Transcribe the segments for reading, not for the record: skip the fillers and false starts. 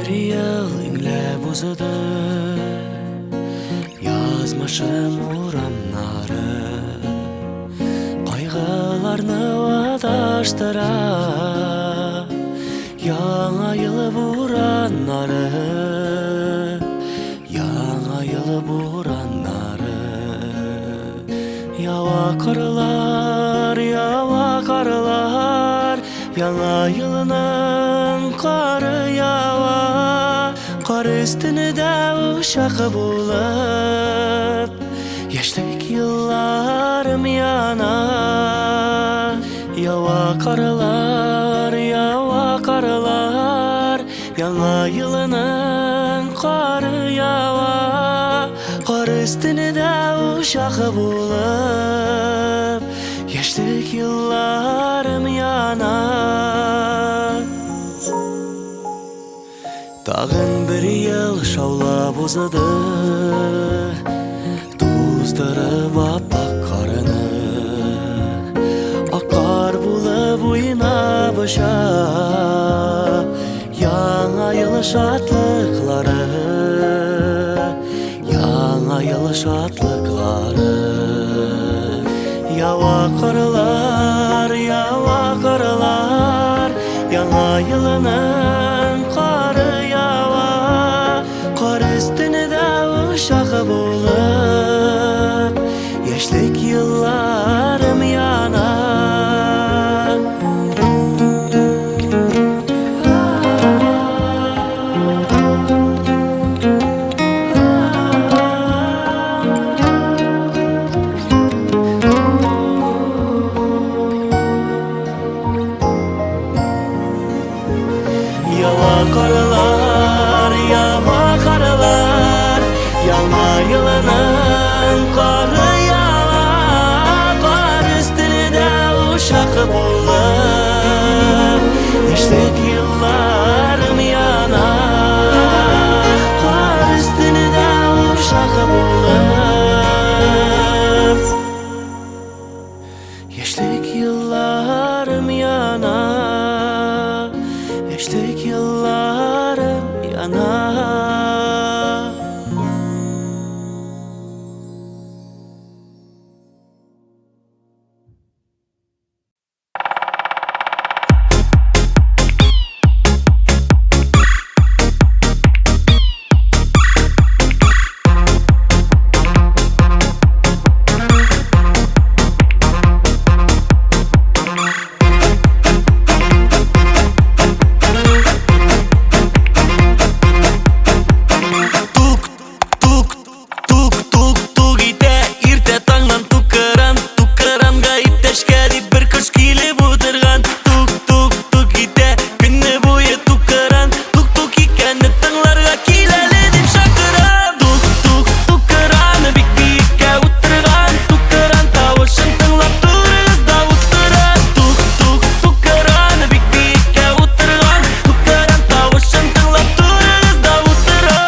бер ел иңләп узды Язмышым урамнары Кайгыларны адаштыра Яңа ел бураннары Яңа ел бураннары Ява карлар, ява карлар Яңа елның кары ява Кар өстендә учак булып Яшьлек елларым яна Ява карлар, ява карлар Яңа елның кары ява Кар өстендә учак булып Яшьлек елларым яна Тагын бер ел шаулап узды Туздырып аппак карны Ак кар булып уйнап оча Яңа ел шатлыклары Яңа ел шатлыклары Ява карлар, ява карлар Яңа елның кары ява Кар өстендә учак булып Яшьлек елларым яна Ява карлар, ява карлар Яңа елның кары ява Кар өстендә учак булып Яшьлек елларым яна Кар өстендә учак булып Яшьлек елларым яна Яшьлек елларым яна Тук, тук, тук, тук, тук итә Иртә таңнан тукыран, тукыранга иптәшкә дип бер кош килеп утырган. Тук, тук, тук итә көне буе тукыран, тук, тук икәнне тыңларга кил әле дип чакыра. Тук, тук, тукыран бик биеккә утырган, тукыран тавышын тыңлап торыгыз да утыра. Тук, тук, тукыран бик биеккә утырган, тукыран тавышын тыңлап торыгыз да утыра.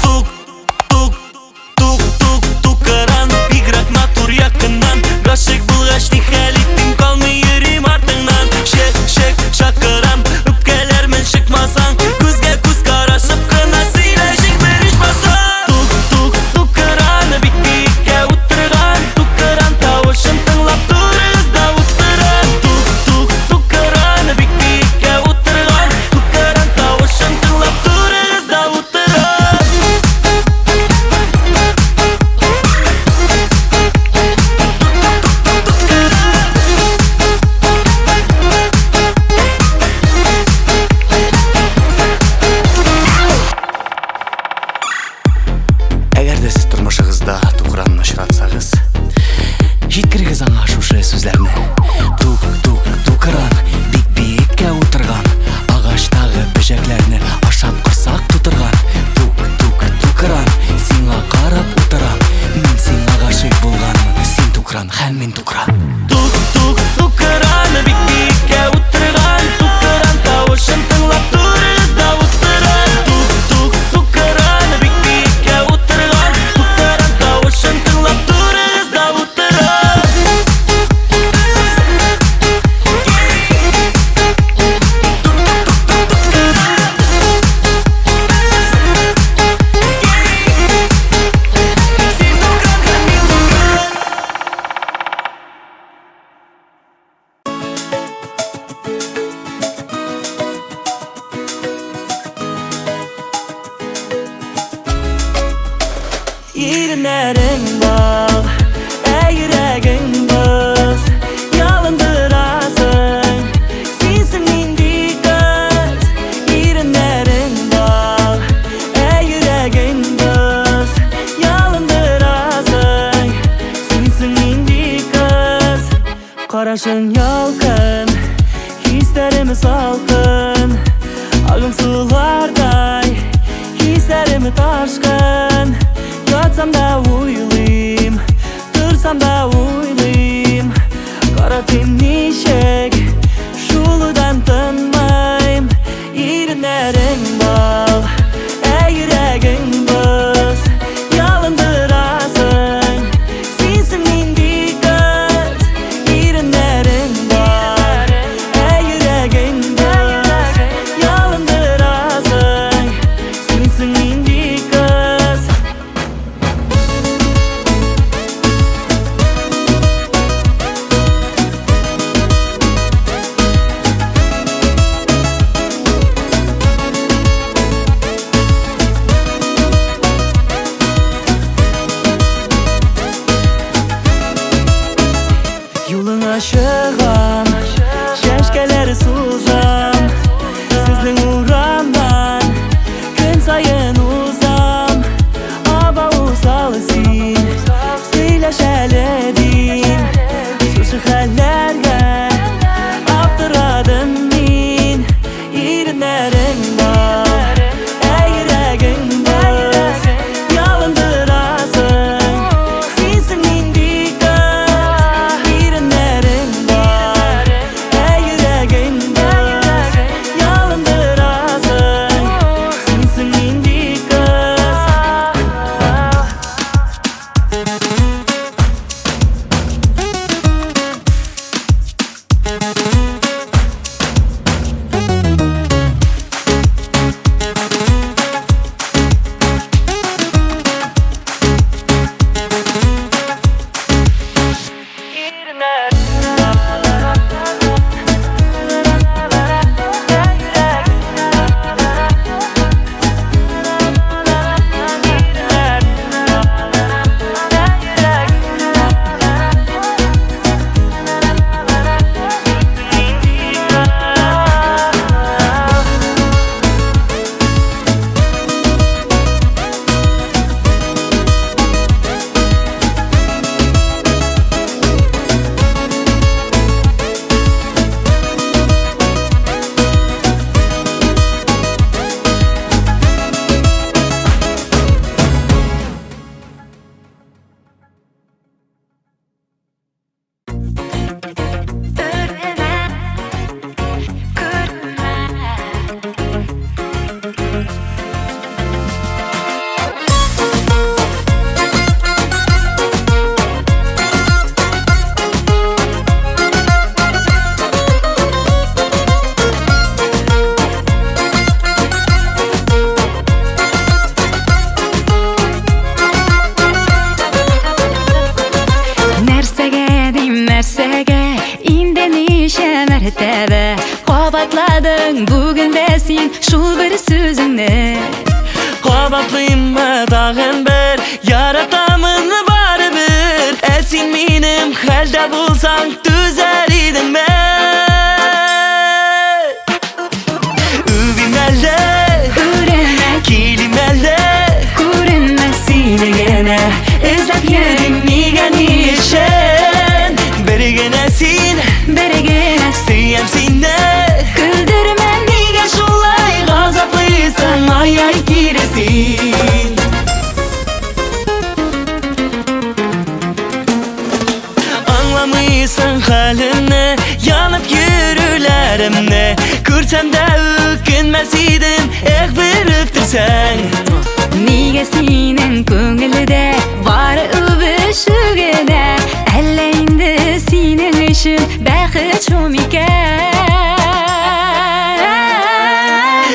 Тук, тук, тук, тук, тукыран Бигрәк матур якыннан Гашыйк булгач ни хәл иттең Калмый йөрим артыңнан Шек, шек, чакырам Үпкәләрмен чыкмасаң Күзгә күз карашып кына Сөйләшик бер ичмаса. Тук, тук, тукыран Бик биеккә утырган Тукыран тавышын тыңлап торыгыз да утыра. Тук, тук, тукыран Бик биеккә утырган Тукыран тавышын тыңлап торыгыз да утыра. Әгәр дә сез тормышыгызда тукранны очратсагыз, җиткерегез аңа шушы сүзләрне. Тук, тук, тукыран, бик биеккә утырган, агачтагы бөҗәкләрне ашап корсак тутырган. Тук, тук, тукыран, сиңа карап утырам. Мин сиңа гашыйк булганмын, син тукран һәм мин тукран. Тук, тук, тукыран бик биеккә утырган, тукыран тавышын тыңлап торыгыз да утыра. Тук, тук, тукыран бик биеккә утырган, тукыран тавышын тыңлап торыгыз да утыра. Иреннәрең бал, ә йөрәгең боз. Ялындырасың, синсең нинди кыз. Иреннәрең бал, ә йөрәгең боз. Ялындырасың, синсең нинди кыз. Карашың ялкын, хисләрем салкын. Агым сулардай, хисләрем ташкын. Ятсам да уйлыйм, торсам да уйлыйм. Каратыйм ничек, шул уйдан тынмыйм. Иреннәрең бал, ә йөрәгең боз. Ялындырасың, синсең нинди кыз. Иреннәрең бал, ә йөрәгең боз. Ялындырасың, синсең нинди кыз. Юлыңа чыгам, чәчкәләр сузам. Сезнең урамнан көн саен узам. Абау усал син, сөйләш әле дим. Шушы хәлләргә аптырадым мин. Иреннәрең бал, ә йөрәгең боз. Ялындырасың, синсең нинди кыз. Иреннәрең бал, ә йөрәгең боз. Ялындырасың, синсең нинди кыз. Нәрсәгә дим, нәрсәгә, инде ничә мәртәбә кабатладың бүген дә син шул бер сүзеңне. Кабатлыйммы тагын бер, яратамын барыбер. Ә син минем хәлдә булсаң, түзәр идеңме? Үбим әле, Күренмә, килим әле, күренмә. Сине генә эзләп йөрим нигә, ни өчен? Бер генә син, Бер генә сөям сине. Көлдермә. Нигә шулай газаплыйсың, ай-ай кире син? Аңламыйсың хәлемне, янып йөрүләремне. Күрсәм дә үкенмәс идем, эх, бер үптерсәң. Нигә синең күңелдә бары үбешү генә? Әллә инде синең өчен бәхет шул микән?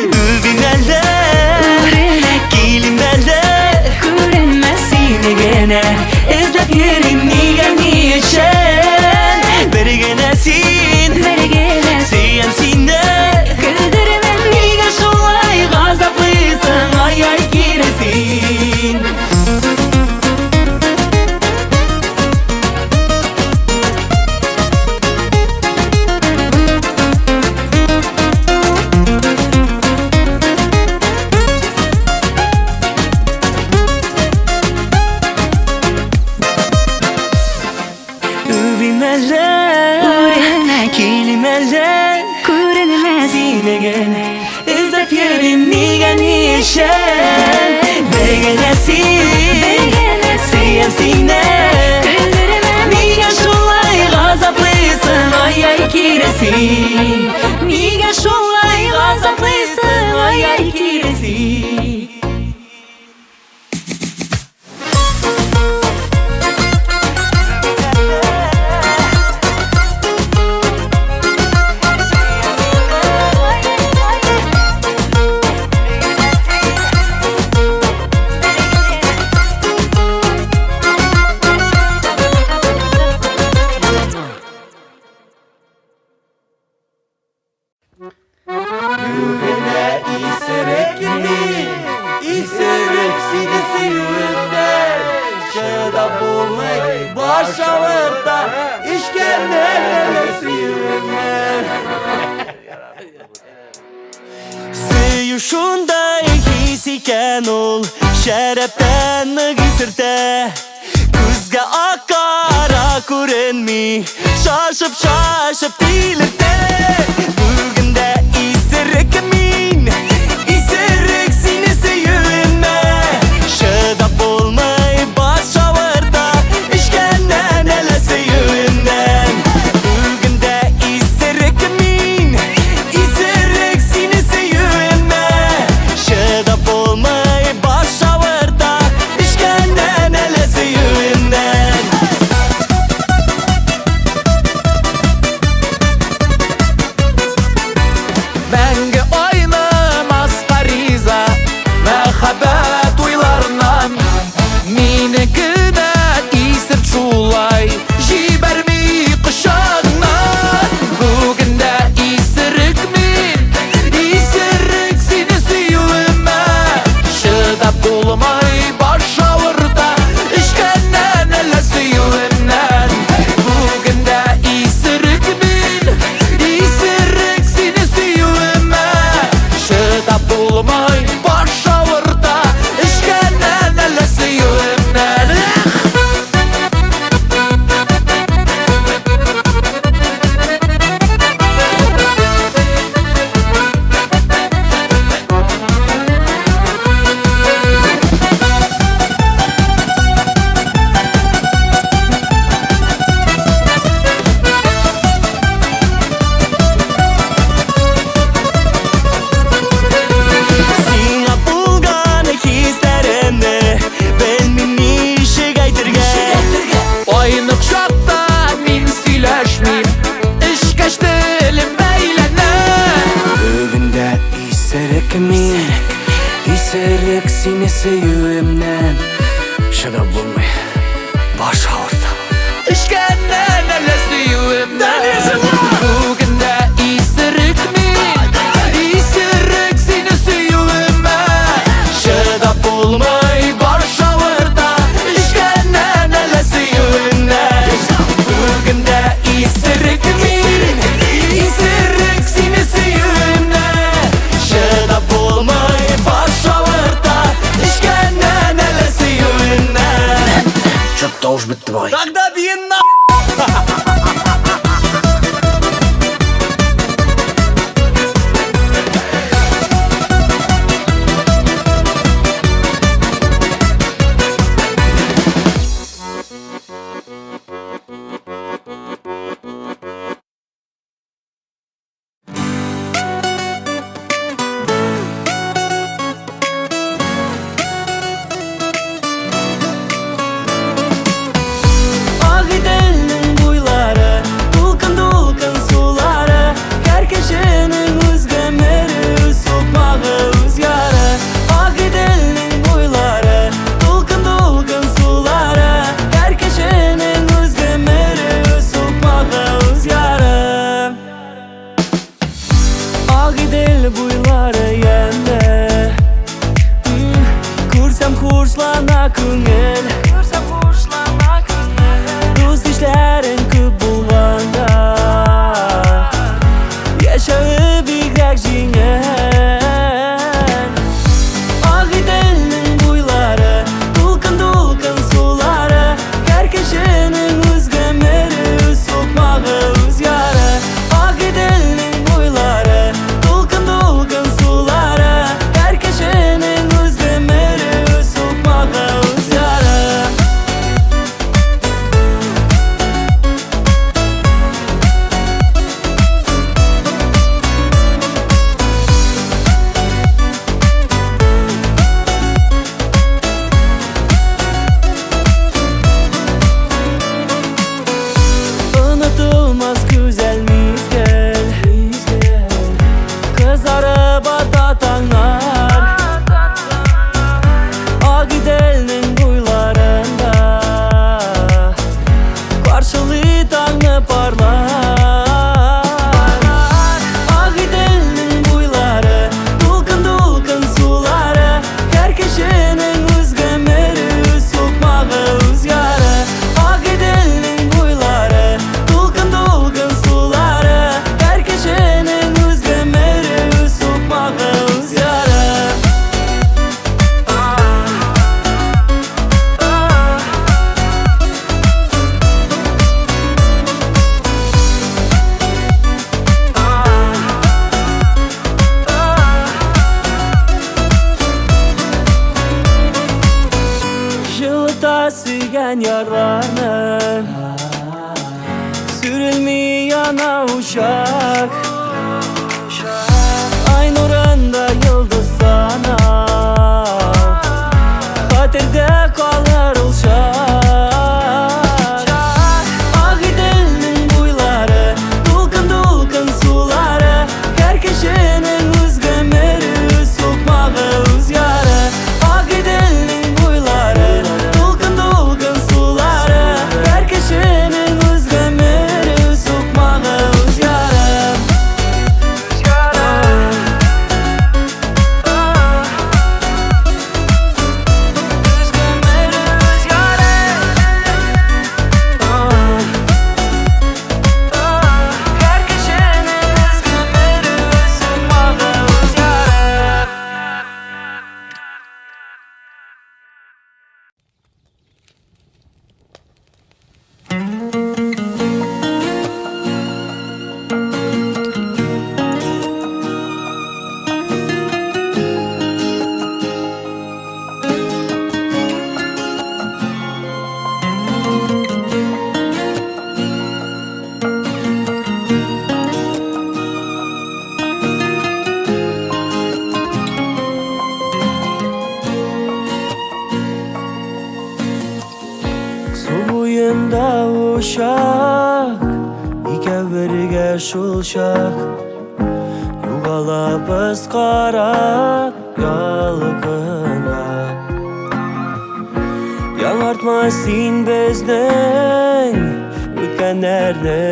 Үбим әле, Күренмә, килим әле, күренмә. Сине генә эзләп йөрим нигә, ни өчен? Бер генә син, Бер генә сөям сине. Көлдермә. Нигә шулай газаплыйсың, ай-ай кире син? әле, Күренмә. Килим әле. Күренмәс. Сине генә эзләп йөрим, нигә, ни өчен? Бер генә син. Бер генә Сөям сине. Көлдермә. Нигә шулай газаплыйсың, ай-ай, кире син? Нигә шулай газаплыйсың, ай-ай, кире син? Исерек мин, исерек сине сөюемнән. Чыдап булмый, баш авырта, эчкәннән әле сөюемнән. Сөю шундай хис икән ул, шәрабтән нык исертә. Күзгә ак-кара күренми, шашып-шашып тилертә. Бүген дә исерек мин, исерек сине сөюемә. Чыдап булмый, баш авырта, эчкәннән әле сөюемнән. Бүген дә исерек мин, исерек сине сөюемә. Чыдап булмый, баш авырта, эчкәннән әле сөюемнән. Мәңге айнымаска риза мәхәббәт уйларыннан. Мине генә исерт шулай, җибәрми кочагыңнан. Бүген дә исерек мин, исерек сине сөюемә. Чыдап булмый, баш авырта, эчкәннән әллә сөюемнән. Бүген дә исерек мин, исерек сине сөюемә. Чыдап булмый, баш авырта, эчкәннән әллә сөюемнән. Эх! Сиңа булган хисләремне белмим ничек әйтергә. Айнык чакта мин сөйләшмим, эчкәч телем бәйләнә. Бүген дә исерек мин, исерек сине сөюемнән. Чыдап булмый, баш авырта. Эчкәннән әллә сөюемнән. Бүген дә исерек мин, исерек сине сөюемә. Чыдап булмый, баш авырта, эчкәннән әллә сөюемнән. Бүген дә исерек мин, исерек сине сөюемнән. Чыдап булмый, баш авырта, эчкәннән әллә сөюемнән. Чё тавыш бетте бугай. Тогда бей на. Агыйделнең буйлары, дулкын-дулкын сулары, һәр кешенең үз гомере, үз сукмагы, үз яры. Агыйделнең буйлары, дулкын-дулкын сулары, һәр кешенең үз гомере, үз сукмагы, үз яры. Агыйдел буйлары ямьле, Күрсәм хушлана күңел. Дус ишләрең күп булганда, яшәве бигрәк җиңел. Агыйделнең буйлары, дулкын-дулкын сулары, һәр кешенең үз гомере, үз сукмагы. сөйгән ярларның. Сүрелми яна учак, ай нурында йолдыз санау, хәтердә калыр ул чак. Агыйделнең буйлары, дулкын-дулкын сулары, һәр кешенең үз гомере, үз сукмагы, үз яры. Агыйделнең буйлары, дулкын-дулкын сулары, һәр кешенең үз гомере, үз сукмагы, үз яры. Үз гомере, үз яры. Һәр кешенең үз гомере, үз сукмагы, үз яры. Су буенда учак, икәү бергә шул чак, югалабыз карап ялкынга. Яңартма син безнең үткәннәрне,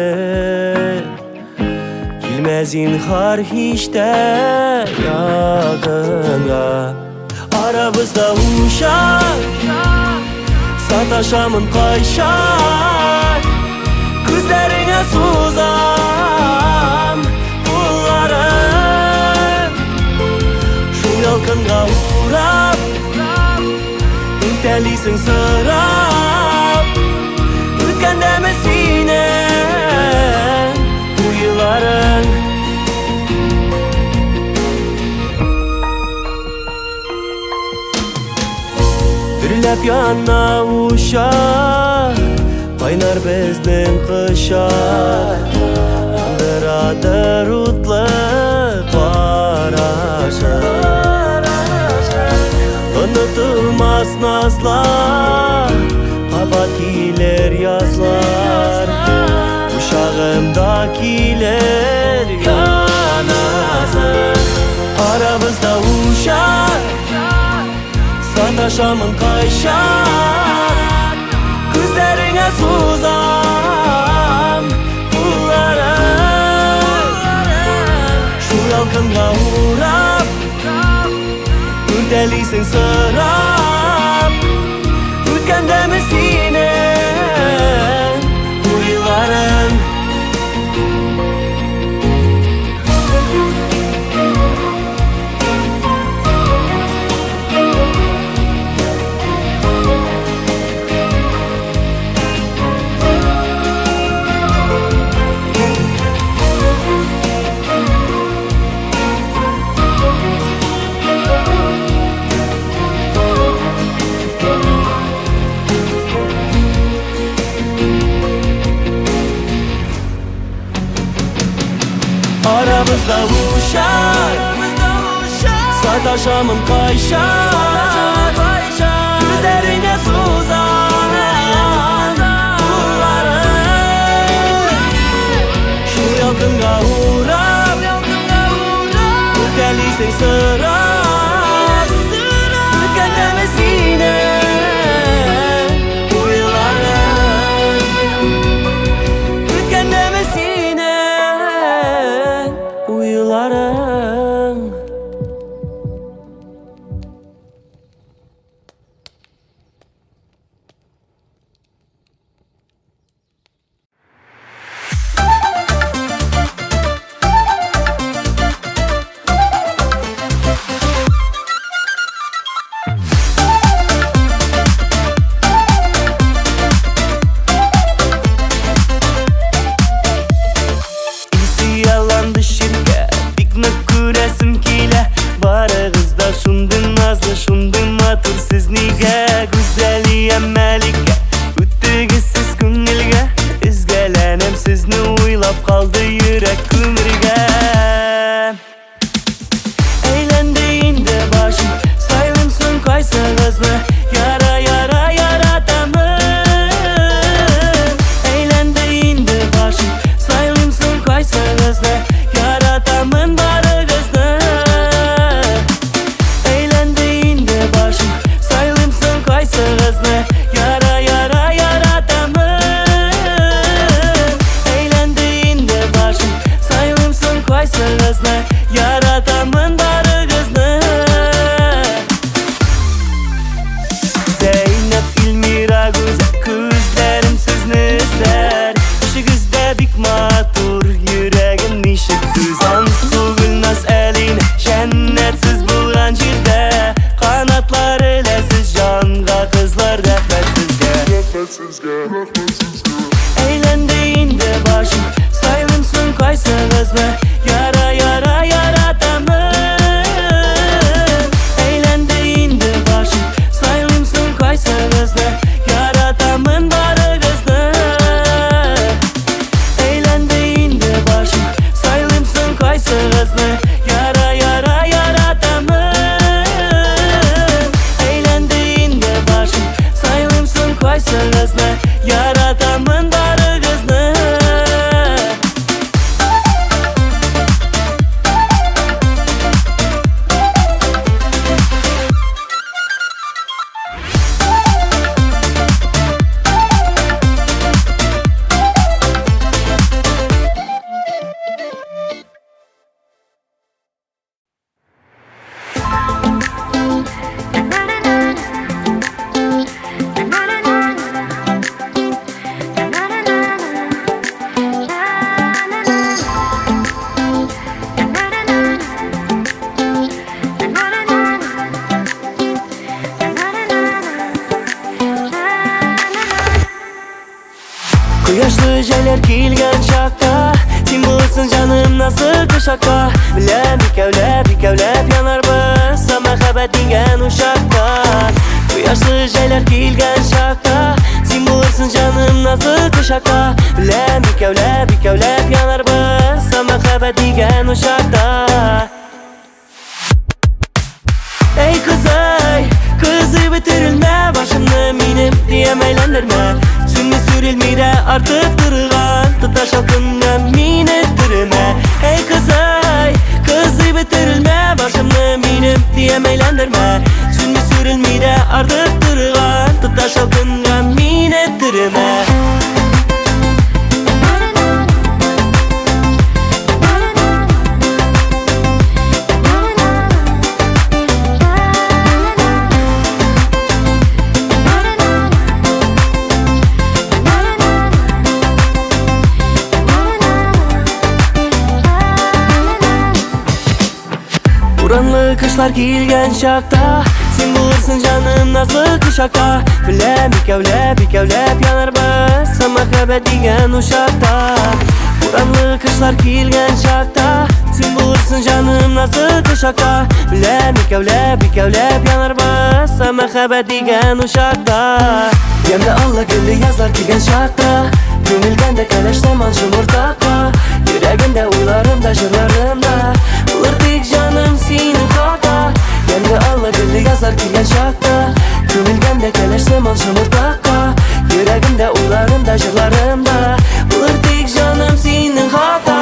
килмә зинһар һич тә якынга. Арабызда учак, саташамын кайчак, күзләреңә сузам кулларым, шул ялкынга урап, үртәлисең сорап, үткәндәме синең уйларың? Дөрләп яна учак, кайнар безнең кочак, яндырадыр утлы карашы. Онытылмас назлар, кабат килер язлар, кочагымда килер янасың. Арабызда учак, саташамын кайчак, күзләреңә сузам кулларым, шул ялкынга урап, үртәлисең сорап, үткәндәме синең уйларың? Арабызда учак, саташамын кайчак, күзләреңә сузам кулларым, шул ялкынга урап, үртәлисең сорап, үткәндәме синең уйларың? Үткәндәме синең уйларың? Зәйнәб, Гүзәлия, Мәликә, үттегез сез күңелгә. Өзгәләнәм сезне уйлап калды йөрәк күмергә. Әйләнде инде башым, сайлыйм соң кайсыгызны? Яра, яра, яратамын. Әйләнде инде башым, сайлыйм соң кайсыгызны? Яратамын барыгызны. Әйләнде инде башым, сайлыйм соң кайсыгызны? Яра, яра, яратамын. Әйләнде инде башым, сайлыйм соң кайсыгызны? Яратамын барыгызны. Зәйнәб, Эльмира, Гүзәл, күзләрем сезне эзләр. Эшегез дә бик матур, йөрәгем ничек түзәр. Алсу, Гөлназ, Әлинә, җәннәтсез булган җирдә канатлар эләсез җанга, кызлар, рәхмәт сезгә. Әйләнде инде башым, сайлыйм соң кайсыгызны? Яра, яра, яратамын. Әйләнде инде башым, сайлыйм соң кайсыгызны? Яратамын барыгызны. Әйләнде инде башым, сайлыйм соң кайсыгызны? Яра, яра, яратамын. Әйләнде инде башым, сайлыйм соң кайсыгызны? Яратамын барыгызны. Кояшлы җәйләр килгән чакта, син булырсың җаным назлы кочакта. Беләм, икәүләп, икәүләп янарбыз мәхәббәт дигән учакта. Кояшлы җәйләр килгән чакта, син булырсың җаным назлы кочакта. Беләм, икәүләп, икәүләп янарбыз мәхәббәт дигән учакта. Эй кызай, кызый бетерелмә, башымны минем диям әйләндермә. Сүнми сүрелми дә артып торган, тоташ ялкынга мине төрмә. Эй кызай, кызый бетерелмә, башымны минем диям әйләндермә. Сүнми сүрелми дә артып торган, тоташ ялкынга мине төрмә. Буранлы кышлар килгән чакта, син булырсың җаным назлы кочакта. Беләм, икәүләп, икәүләп янарбыз мәхәббәт дигән учакта. Буранлы кышлар килгән чакта, син булырсың җаным назлы кочакта. Беләм, икәүләп, икәүләп янарбыз мәхәббәт дигән учакта. Ямьле аллы гөлле язлар килгән чакта, күмелгәндә кәләш сыман шомыртакка. Йөрәгемдә, уйларымда, җырларымда булыр тик җаным синең хакта. Ямьле аллы гөлле язлар килгән чакта, күмелгәндә кәләш сыман шомыртакка. Йөрәгемдә, уйларымда, җырларымда булыр тик җаным синең хакта.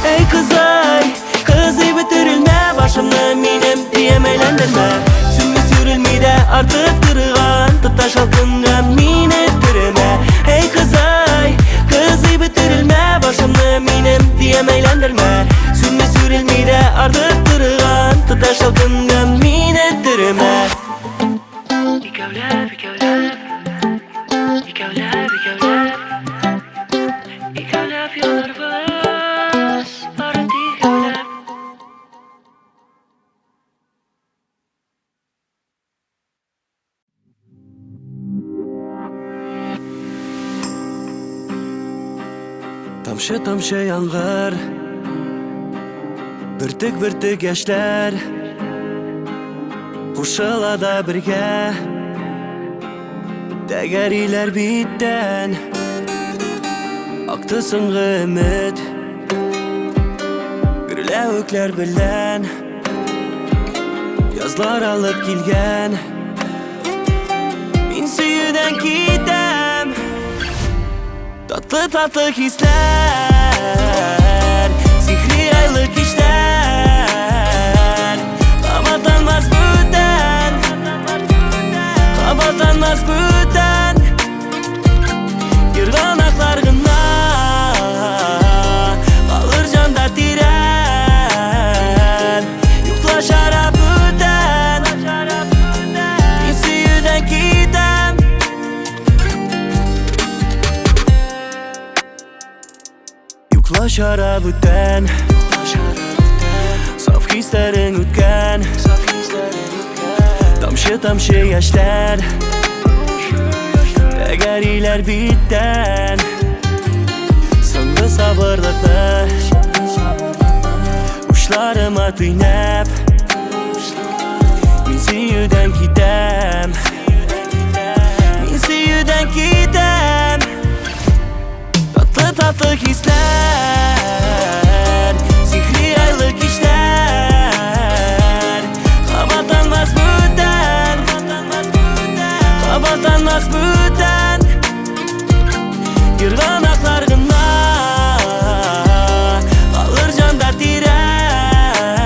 Эй кызай, кызый бетерелмә, башымны минем диям әйләндермә. Сүнми сүрелми дә артып торган, тоташ ялкынга мине төрмә. Эй кызай, кызый бетерелмә, башымны минем диям әйләндермә. Сүнми сүрелми дә артып торган, тоташ ялкынга мине төрмә. Икәүләп, икәүләп, икәүләп, икәүләп, икәүләп янарбыз, бары тик икәүләп. Тамчы-тамчы яңгыр, бөртек-бөртек яшьләр кушыла да бергә, тәгәриләр биттән. Акты соңгы өмет гөрләвекләр белән, язлар алып килгән. Мин сөюдән китәм. Татлы-татлы хисләр, сихри айлы кичләр, кабатланмас бүтән, кабатланмас бүтән. Ерганаклар гына калыр җанда тирән, юкла шәраб бүтән. Мин сөюдән китәм. Юкла шәраб бүтән, саф хисләрең үткән, тамчы-тамчы яшьләр тәгәриләр биттән. Соңгы сабырлыкны учларыма төйнәп, мин сөюдән китәм. Мин сөюдән китәм. Татлы-татлы хисләр, сихри айлы кичләр, кабатланмас бүтән, кабатланмас бүтән. Ерганаклар гына калыр җанда тирән,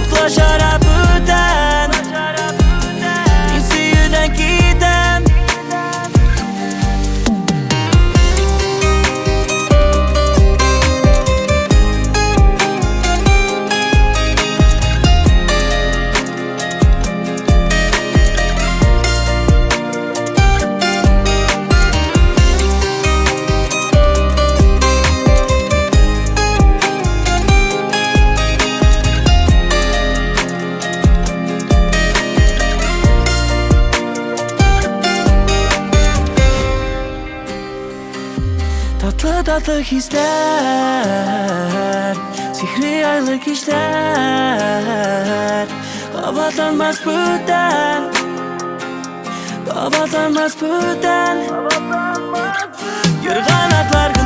юкла шәраб бүтән. Мин сөюдән китәм. Татлы-татлы хисләр, сихри айлы кичләр, кабатланмас бүтән, кабатланмас бүтән. Ерганаклар гына